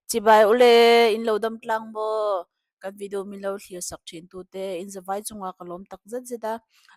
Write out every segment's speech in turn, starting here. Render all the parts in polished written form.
Chibai ule in lo dam tlang maw? Kan video min lo thlir sak thin tute in zavai chungah ka lawm tak zet zet a.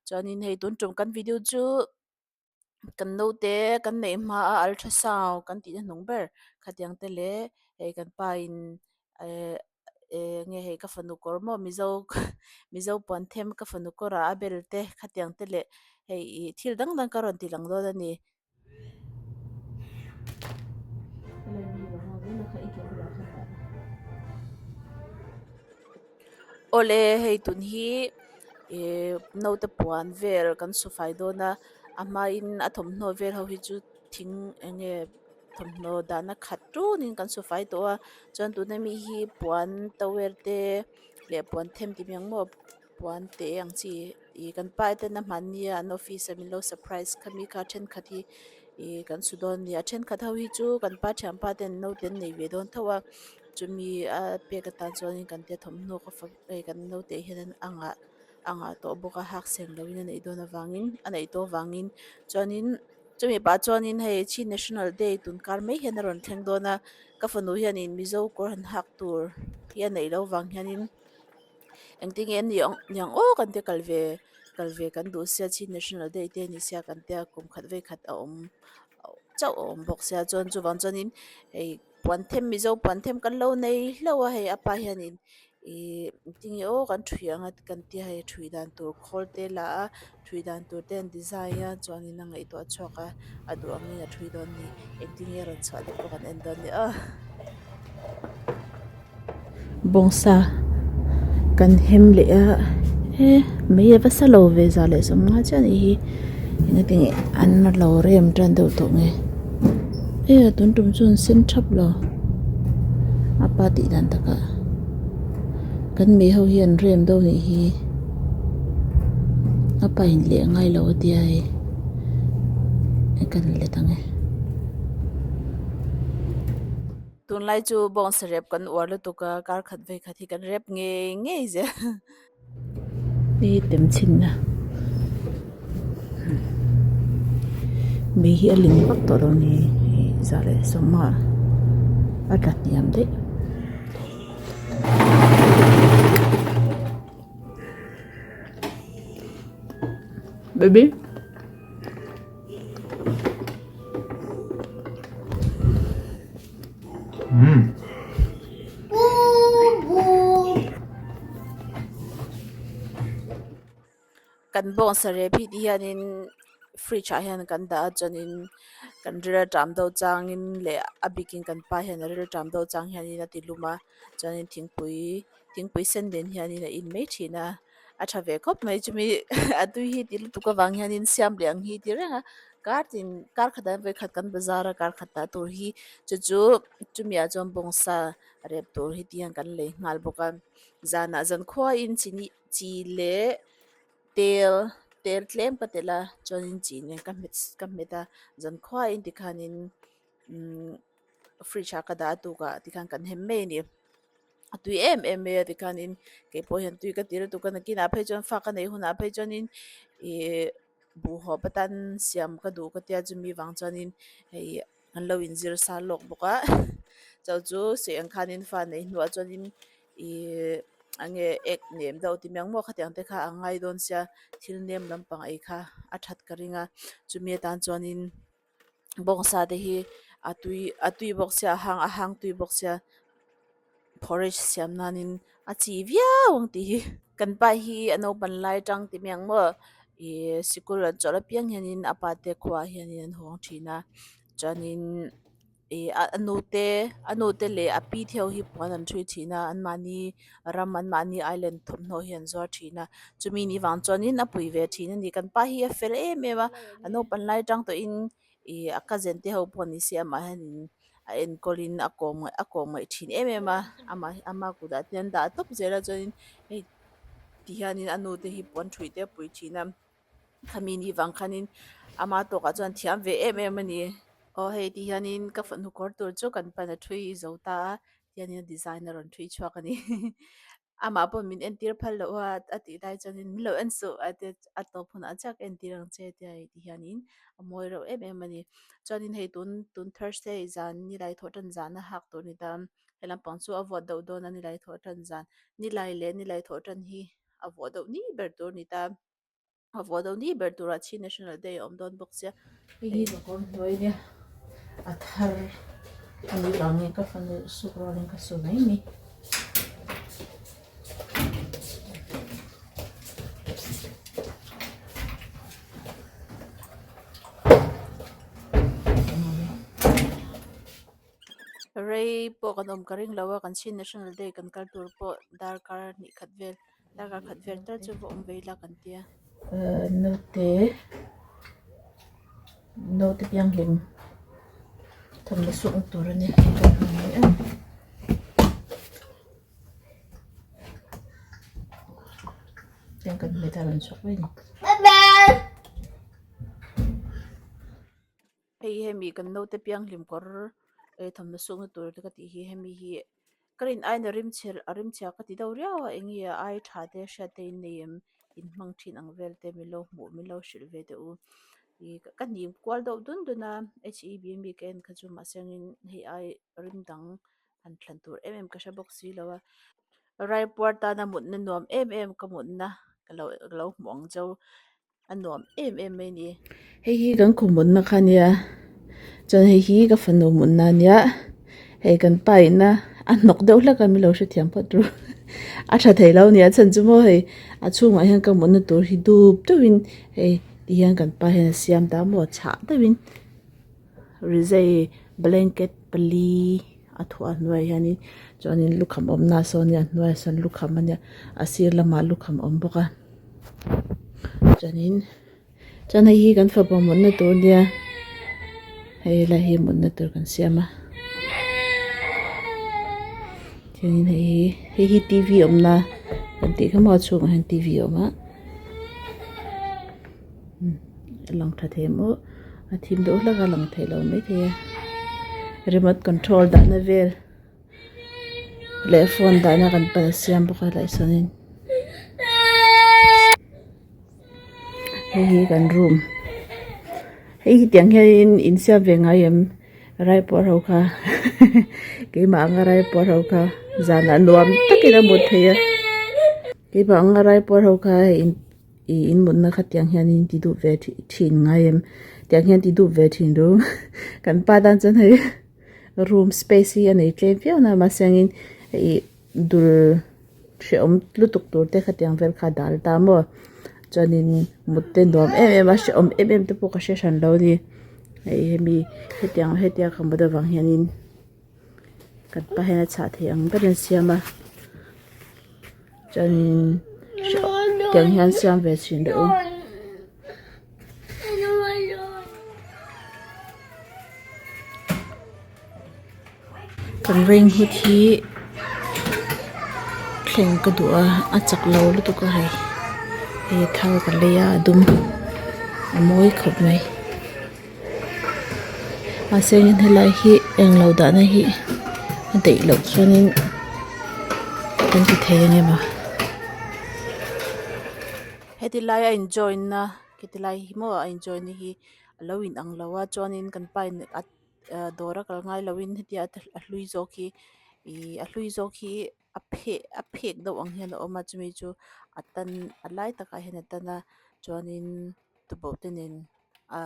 Chuanin hei tun tum kan video chu kan naute kan neih hma a ultrasound kan tihna hnung ber khatiang te leh hei kan pa in eh eh nge hei ka fanu kawr maw mizo mizo puan them ka fanu kawrah a bel te khatiang te leh hei ih thil dang dang ka rawn ti lang dawn a ni. Awle hei tun hi ih naute puan vel kan su fai dawn a a hmain a thawmhnaw vel ho hi chu thing eng nge thawmhnaw dahna khat tunin kan su fai tawh a chuan tuna mi hi puan towel te leh puan them ti mai ang maw puan te ang chi ih kan pa ten a hmanni a an office a min lo surprise kha mi kha thenkhat hi ih kan su dawn a ni a thenkhat ho hi chu kan pa thianpa ten naute an nei ve dawn tho a chumi a pek atan chuanin kan tia thawmhnaw ka fak hei kan naute hian a ngah a ngah tawh bawk a hak seng loin a neih dawn avangin a neih tawh avangin chuanin chumi pah chuanin hei chin national day tun kar mai hian a rawn thleng dawn a ka fanu hianin mizo kawr han hak tur hi a neih loh avang hianin. Engtin nge ni ang ni ang aw kan tia kal ve kal ve kan duh sia chin national day te ni sia kan tia kum khat vei khat a awm chauh a awm bawk sia chuan chuvang chuanin hei puan them mizo puan them kan lo nei hlauh a hei a pa hianin ihh engtin nge aw kan thui ang a kan tia hei thui dan tur khawl te la a thui dan tur te an design a chuanin a ngaihtuah chhuak a a duh angin a thui dawn a ni engtin nge rawn chhuah te pawh kan en dawn a ni aw. Bawngsa kan hem leh a he mai a va sa lo ve za leh sawm nga chiah a nih hi engati nge an lo rem tan deuh tawh nge e tun tum chu an sen thap lo a pa tih dan takah kan mi ho hi an rem deuh a nih hi a pa in leh ngai lo a tia hei kan let ang e. Tunlai chu bawngsa rep kan uar lutuk a, kar khat vei khat hi kan rep ngei ngei zel. Ni tem chhinna mei hi a ling vak tawh lo ni hei za leh sawma a tla hniam daih. Baby. Kan bawngsa rep hi ti hianin fridge ah hian kan dah a chuanin kan ril a ṭam deuh changin leh a bikin kan pa hian a ril a ṭam deuh chang hianin a ti lum a chuanin thingpui thingpui sen nen hianin a in mai ṭhin a. A tha ve khawp mai chumi a tui hi ti lutuk avang hianin siam leh ang hi ti reng a kar tin kar khatah hian vawikhat kan bazar a kar khat ah tur hi chu chu chumi ah chuan bawngsa rep tur hi ti hian kan lei nghal bawk a zanah zan khuain chini chi leh tel tel tlem ka telh a chuanin chi nen ka hmet ka hmet a zan khuain tikhanin umm fridge ah ka dah a tukah tikhan kan hem mai a ni. A tui em em mai a tikhanin keipawh hian tui ka ti lutuk a nakinah phei chuan fa ka neih hunah phei chuanin ihh buhhawp atan siam ka duh ka tia chumi vang chuanin hei an lo inzir sa lawk bawk a cho chu sawi ang khanin fa neih hnuah chuanin ihh eng nge ek nem deuh ti mai ang maw khatiang te kha a ngai dawn sia thil nem lampang ei kha a that ka ring a chumi atan chuanin. Bawngsa te hi a tui a tui bawk sia a hang a hang tui bawk sia porridge siam nanin a chi viau ang tih hi kan pa hi a naupan lai tang ti mai ang maw ih sikul an chawlh apiang hianin a pa te khuaah hianin an hawng thin a chuanin. Ih a nu te a nu te leh a pi te ho hi puan an ṭhui ṭhin a anmahni ram anmahni island thawmhnaw hi an zuar ṭhin a chumi ni vang chuanin a pui ve ṭhin a ni kan pa hi a fel em em a a naupan lai aṭang tawhin ih a cousin te ho pawh ni se amah hianin a enkawlin a kawm a kawm ngaih ṭhin em em a amah ama kutah te an dah tawp zel a chuanin hei ti hianin a nu te hi puan ṭhui te a pui ṭhin a. Khami ni vang khanin ama tawkah chuan thiam ve em em a ni. Aw hei ti hianin ka fanu kawr tur chu kan pan a thui zo ta a tihianin a design a rawn thui chhuak a ni. Amah pawh min entir phal loh a, a tih lai chuanin min lo en suh a tia a tawp hunah chiah ka entir ang che tia hei ti hianin a mawi reuh em em a ni. Chuanin hei tun tun Thursday zan nilai thawh tan zan a hak tur a ni ta, he lampang chu a vawt deuh dawn a nilai thawh tan zan, nilai leh nilai thawh tan hi a vawh deuh ni ber tur a ni ta. A vawh deuh ni ber turah Chin National Day a awm dawn bawk sia. Hei hi ka kawr hnuai nia a thar a nih vangin ka fanu suk rualin ka su mai mai. Rei pawh kan awm ka ring lo a kan Chin National Day kan kal tur pawh darkar hnih khat vel. Darkar khat vel tal chu va awm ve ila kan tia. Naute naute pianghlim thawmhnaw sukna tur a ni tiang kan hmet a rawn chhuak mai a ni. Hei hemi kan naute pianghlim kawr thawmhnaw sukna tur te ka tih hi hemi hi Ka rin aiin a rim chhe a rim chhia ka ti deuh riau a eng nge a ai tha te hriat te in nei em in hmang thin ang vel te min lo hmuh min lo hrilh ve teh u ih ka hnim kual deuh dun dun a H E B ami ka en kha chu mahse angin hei ai rim dang han thlan tur em em ka hre bawk si lo a raipuar tana mutna nuam em em ka mutna ka lo ka lo hmuh ang cheu. A nuam em em mai a ni. Hei hi kan khum mutna kha a nia chuan hei hi ka fanu mutna a nia hei kan pa ina a hnawk deuh hlek a min lo hrethiam phawt ru a tha thei lo a nia chhan chu maw hei a chhungah hian ka mutna tur hi dup deuhin hei ti hian kan pa hian a siam ta maw chhah deuhin rizai blanket pali a thuah hnuaiah hianin chuanin lukham awmna sawn a nia a hnuaiah sawn lukham a nia a sir lamah lukham a awm bawk a chuanin chuan hei hi kan fapa mutna tur a nia hei lai hi mutna tur kan siam a chuanin hei hi hei hi t v awmna kan tih kha maw a chhungah hian t v a awm a a lang tha thei maw a thim deuh hlek a lang thei lo maithei a remote control dahna vel. Leh phone dahna kan pan a siam bawk a helaiah sawnin hei hi kan room hei hi tiang hianin in siam ve ngai em raipuar ho kha keimah anga raipuar ho kha zanah nuam takin a mut theih a keimah anga raipuar ho kha hei in ih in mutna kha tiang hianin ti duh ve thin ngai em tiang hian ti duh ve thin ru kan pa tan chuan hei. Room space hi a nei tlem viau na mahse angin ih dul hrehawm lutuk tur te khatiang vel kha dal ta maw chuanin mut te nuam em em a hrehawm em em te pawh ka hre hran lo a ni hei hemi hetiang hetia ka mut avang hianin kan pa hian a chhah thei ang berin a siam a chuanin tiang hian siam ve chhin teh u. Kan rain hood hi thleng ka duh a a chak lo lutuk a hei hei thar ka lei a a dum a mawi khawp mai mahse helai hi englo dahna hi a daih loh chuanin kan ti thei ang em a. Heti lai a in join na khiti lai hi maw a in join na hi a lo in ang lo a chuanin kan pa in a dawr a kal ngai loin hetia a hlui zawk hi ihh a hlui zawk hi a pheh a phek deuh ang hian a awm a chumi chu a tan a lai takah hian a tan a chuanin tuboh te nen a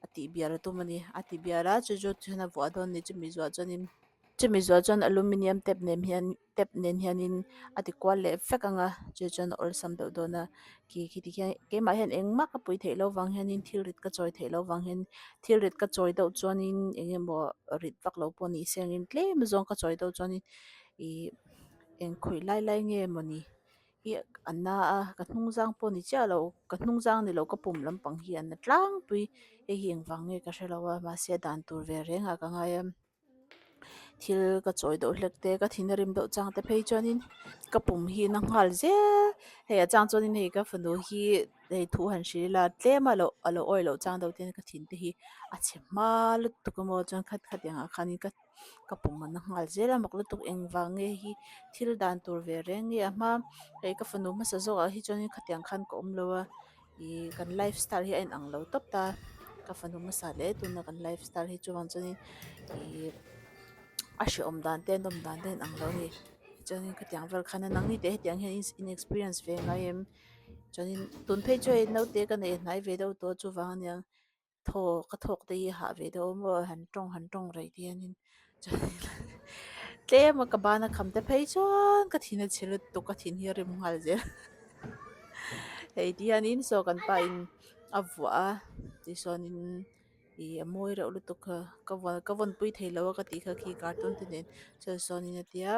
a tih bial a tum a ni a ti bial a chu chu tihian a vuah dawn a ni chumi zawh chuanin chumi zawh chuan aluminium tap nen hian tap nen hianin a ti kual leh vek ang a chu chuan a awlsam deuh dawn a khi khi ti khian keimah hian engmah ka pui theih loh vang hianin thil rit ka chawi theih loh vang hian thil rit ka chawi deuh chuanin eng emaw rit vak lo pawh ni se angin tlem zawng ka chawi deuh chuanin ih eng khawih lai lai nge mawni hi a na a ka hnung zang pawh ni chiah lo ka hnung zang ni lo ka pum lampang hi a na tlangpui hei hi engvang nge ka hre lo a mahse a dan tur ve reng ah ka ngai a. Thil ka chawi deuh hlek te ka thin a rim deuh chang te phei chuanin ka pum hi na nghal zel hei a chang chuanin hei ka fanu hi hei thu han hrilh ila tlem a lo a lo awih loh chang deuh te hian ka thin te hi a chhe hma lutuk a maw chuan khat khatiang ah khanin ka ka pum a na nghal zel a mak lutuk engvang nge hi thil dan tur ve reng nge a hma hei ka fanu hmasa zawk ah hi chuanin khatiang khan ka awm lo a Ih kan life style hi a inang lo tawp ta ka fanu hmasa leh tuna kan life style hi chuvang chuanin ih a hrehawm dan te a nawm dan te a inang lo a ni chuanin khatiang vel khan a nangni teh hetiang hian in experience ve ngai em chuanin tun phei chu hei naute ka nei hnai ve deuh tawh chuvang aniang. Thaw ka thawk te hi hah ve deuh maw han tawng han tawng rei te hianin chuanin tlem a ka ban a kham te phei chuan ka thin a chhe lutuk ka thin hi a rim nghal zel hei ti hianin saw kan pa in a vuah a tichuanin ih a mawi reuh lutuk a ka vawn ka vawnpui thei lo a ka tih kha khi cartoon te nen chuan sawnin a tia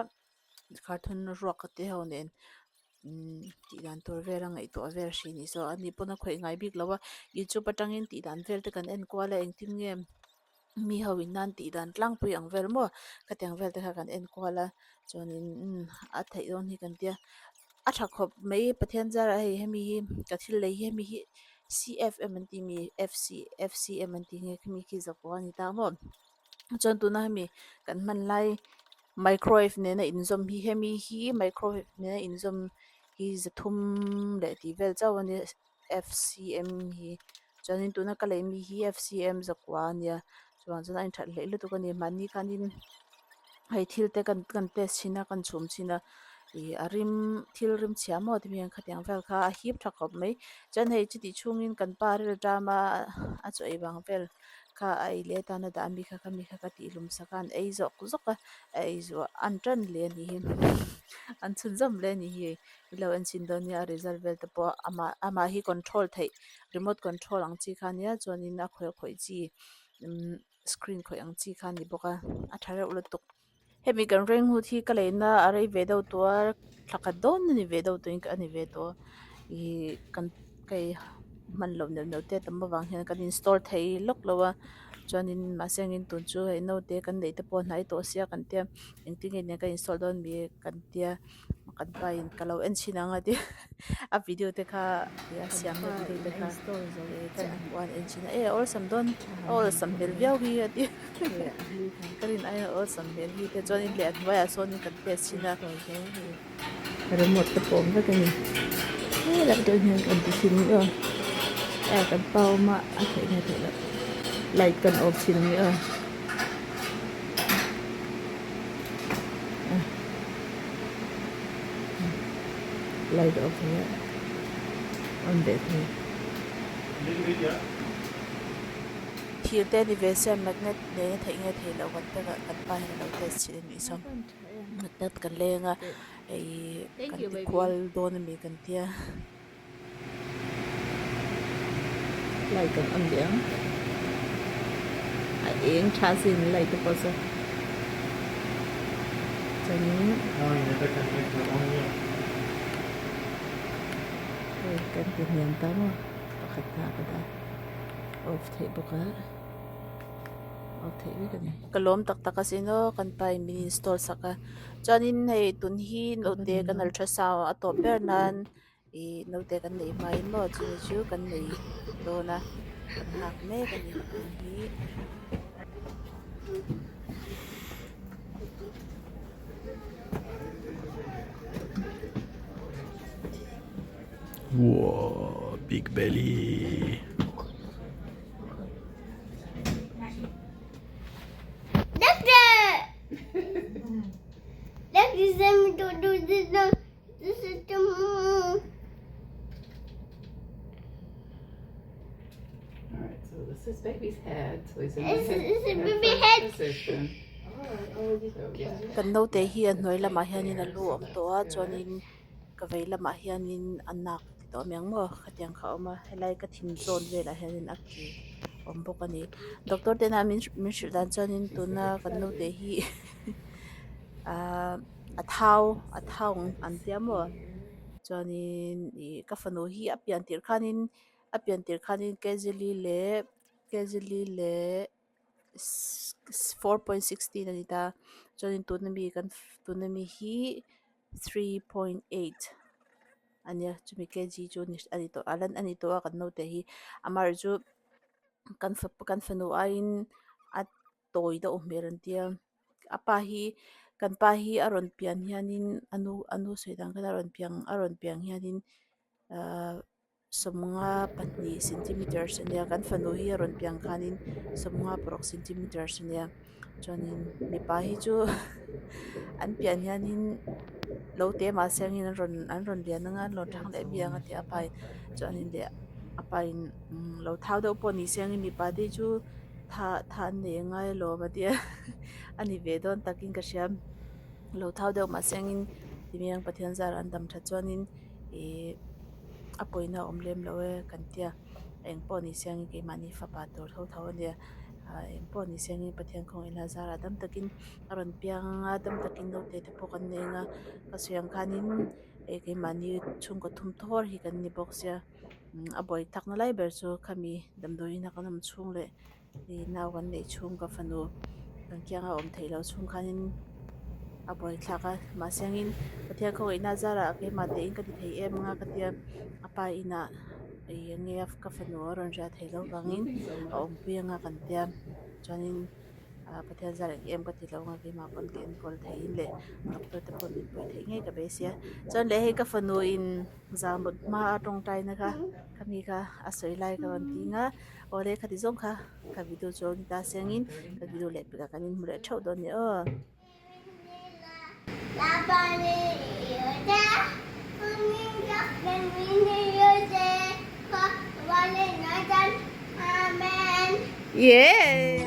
cartoon ruak te ho nen. Umm tih dan tur vel a ngaihtuah vel hri ni saw ani pawn a khawih ngai bik lo a youtube atangin tih dan vel te kan en kual a engtin nge mi ho in nan tih dan tlangpui ang vel maw khatiang vel te kha kan en kual a chuanin umm a theih dawn hi kan tia a tha khawp mai Pathian zarah hei hemi hi ka thil lei hi hemi hi C F M an tih mi F C F C M an tih nge khami khi zakua a ni ta maw chuan tuna hemi kan hman lai. Microwave nena inzawm hi hemi hi microwave nena inzawm hi zathum leh tih vel chauh a nia F C M hi chuanin tuna ka lei mi hi F C M zakua a nia chuvang chuan a inthat hleih lutuk a ni mahni khanin hei thil te kan kan test thin a kan chhum thin a ih a rim thil rim chhia maw ti mai ang khatiang vel kha a hip tha khawp mai chuan hei chutih chhungin kan pa ril ṭam a a chaw ei vang vel. Kha a ei leh atan a dah ami kha khami kha ka tih hlum sak a an ei zawk zawk a a ei zawh an tan leh a nih hi an chhunzawm leh a nih hi i lo en chhin dawn nia a result vel te pawh amah amah hi control theih remote control ang chi kha ania chuanin a khawih khawih chi imm screen khawih ang chi kha a ni bawk a a tha reuh lutuk. Hemi kan ring hut hi ka leina a rei ve deuh tawh a thla khat dawn a ni ve deuh tawhin a ni ve tawh a ihh kan kei hman loh neuh neuh te a tam avang hian kan install thei lawk lo a chuanin mahse engin tun chu hei naute kan neih te pawh a hnai tawh sia kan tia engtin nge nia ka install dawn mi kan tia kan pa in ka lo en chhin ang a tia a video te kha a siamna video te kha ka en hmuh a an en chhin a e a awlsam dawn a awlsam hmel viau hi a tia. Ka rin aiin a awlsam hmel hi te chuanin leh a hnuaiah sawnin kan test chhin a. Remote te pawh awm vek a ni. Helai atang hian kan ti chhin ang aw. A kan pa awm a a theih nge theih loh. Light kan off chhin ang aw. Light off a nia on leh thei. Thir te ni ve sia magnet nena theih nge theih loh kan te kan pa hian alo test chhin anih chuan magnet kan leng a ih kan ti kual dawn ami kan tia. Light kan on leh ang a eng tha sin light te pawh chu chuanin hei kan ti hniam ta maw pakhat hna ka dah. Off theih bawk a off theih vek a ni. Ka lawm tak tak asin aw kan pa in min install sak a chuanin hei tun hi naute kan ultrasound a tawp ber nan ih naute kan neih hmain maw chumi chu kan nei dawn a kan nghak mek a ni tun hi. Woah big belly. Doctor! Doctor sent me to do this. This is the moon. All right, so this is baby's head. So he's in the This head, is head baby first head. position. So yeah. Kan naute hi a hnuai lamah hianin a There, lu so a awm that's tawh a good. chuanin ka vei lamah hianin a nak ti tawh amiang maw khatiang kha a awm a helai ka thin zawn velah hianin a ke a awm bawk a ni doctor tena min min hrilh dan chuanin She's tuna very kan naute excited. hi ahh a thau a thau an tia maw chuanin ih ka fanu hi a pian tirh khanin a pian tirh khanin kg li leh kg li leh. 4.16 a ni ta chuanin tuna mi kan tuna mi hi 3.8 a nia chumi kg chu a ni tawh a lan a ni tawh a kan naute hi amaherawhchu chu kan fa kan fanu aiin a tawi deuh hmel an tia a pa hi kan pa hi a rawn pian hianin a nu a nu sawi dan khan a rawn piang a rawn pian hianin ahh 52 centimeters a nia kan fanu hi a rawn pian khanin 56 centimeters a nia chuanin mipa hi chu an pian hianin lo te mahse angin an rawn an rawn lian anga an rawn thang leh biang a tia a pa in chuanin leh a pa in lo thau deuh pawh ni se angin mipa te hi chu tha tha an nei angai alawm a tia a ni ve dawn takin ka hria lo thau deuh mahse angin timiang Pathian zarah an dam that chuanin ihh a pawina a awm lem lo e kan tia eng pawh ni se angin keimahni fapa tur tho tho a nia ah eng pawh ni se angin Pathian khawngaih na zarah dam takin a rawn piang anga dam takin naute te pawh kan nei anga ka sawi ang khanin eh keimahni chhungkaw thum thawr hi kan ni bawk sia a buai tak na lai ber chu khami damdawiin a kan awm chhung leh. Ih nau kan neih chhung ka fanu kan kianga awm theih loh chhung khanin a buaithlak a mahse angin Pathian khawngaihna zarah keimah te in ka ti thei em anga ka tia a pa inah ih eng nge ka fanu a rawn riah theih loh vangin a awmpui anga kan tia chuanin ah Pathian zarah eng em ka ti lo anga keimah pawn ka enkawl theihin leh doctor te pawh min pui theih ngei ka beisei a chuan leh hei ka fanu in zan mut hma a tawngtai na kha khami kha a sawi lai ka rawn ti ang a. Awle khati zawng kha ka video chu a ni ta sengin ka video leh pekah kan inhmu leh theuh dawn a ni aw. Yay!